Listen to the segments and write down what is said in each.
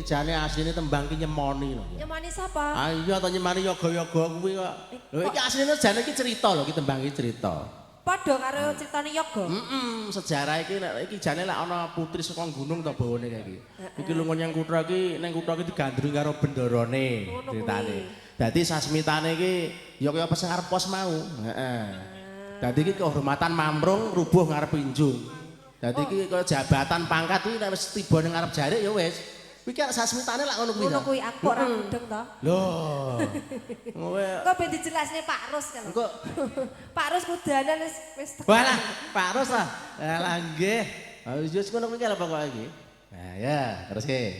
Iki jane asline tembang ki nyemoni lho. Nyemoni sapa? Ah iya to nyemoni yoga-yoga kuwi kok. Lho iki asline jane iki cerita lho, iki tembang iki cerita. Padha karo critane yoga. Heeh, sejarah iki nek iki jane lek ana putri saka gunung to bawane kae iki. Iki lunga nyang kutha iki ning kutha iki digandrungi karo bendarane critane. Dadi sasmitane iki ya kaya pesengar pos mau. Heeh. Dadi iki kehormatan mamrung rubuh ngarep injung. Dadi iki kaya jabatan pangkat iki nek wis tiba ning ngarep jarik ya wis. Kuwi ki sasmitane lak ngono kuwi. Ngono kuwi aku ora mudeng to. Lho. Kowe Kok ben dijelasne Pak Rus kalau. Engko Pak Rus kudanan wis wis. Walah, Pak Rus lah. Lah nggih. Ha wis ngono kuwi lho pokoke iki. Nah ya, terus ke.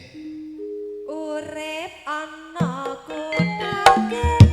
Urip ana kutha gedhe.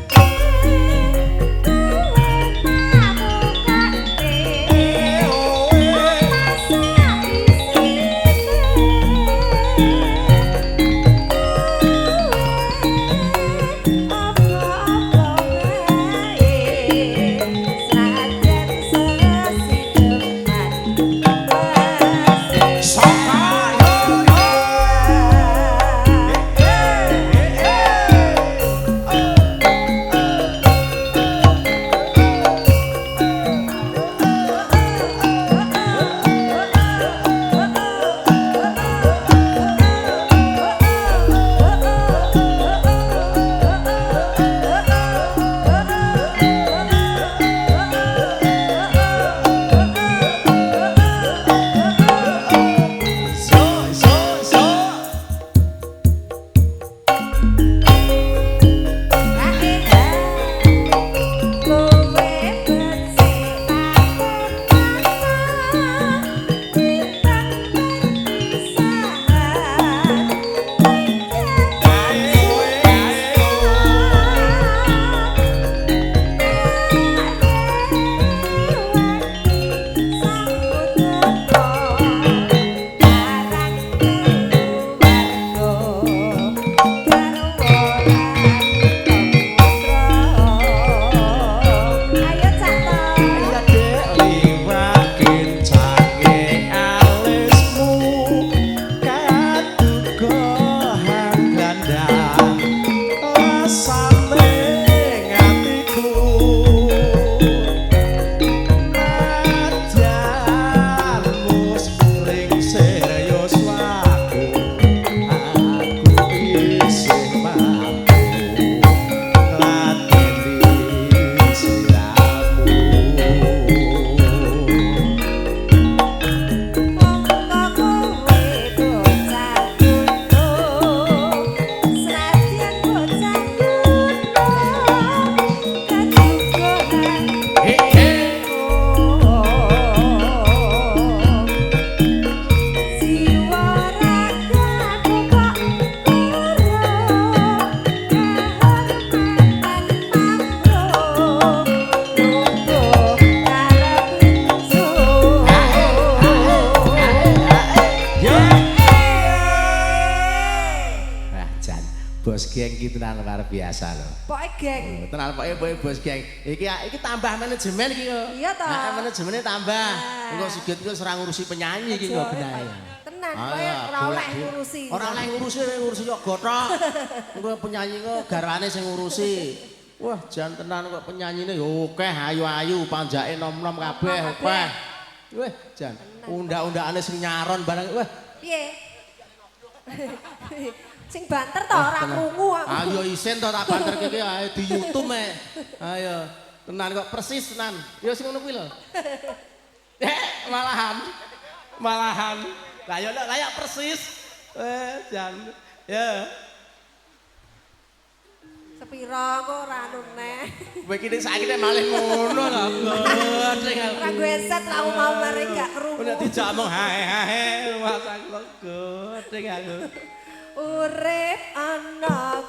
Biasa lho. Pokoke geng. Oh, tenan pokoke bos geng. Iki iki tambah manajemen iki kok. Iya to. Heeh, manajemennya tambah. Engko sigit iki ora ngurusi penyanyi iki kok benahe. Tenan pokoke ora oleh ngurusi. Ora oleh ngurusi, ngurusi kok gothok. Engko penyanyi kok garwane sing ngurusi. Wah, jan tenan kok penyanyine ya akeh ayu-ayu, panjake nom-nom kabeh akeh. Wah, jan undak-undakane sing nyaron barang. Wah, piye? Sing banter to ora krungu aku. Ayo isin to tak banterke iki ayo di YouTube e. Ayo tenan kok persis tenan. Ya sing ngono kuwi lho. Malahan. Malahan. Lah yo layak persis. Jan. Ya. Sepira kok ora anu neh. Kowe iki nek saiki nek malih ngono lho. Ora gue set lah mau mari gak krungu. Nek dijak omong hae hae rumah aku godheng aku. Urip ana.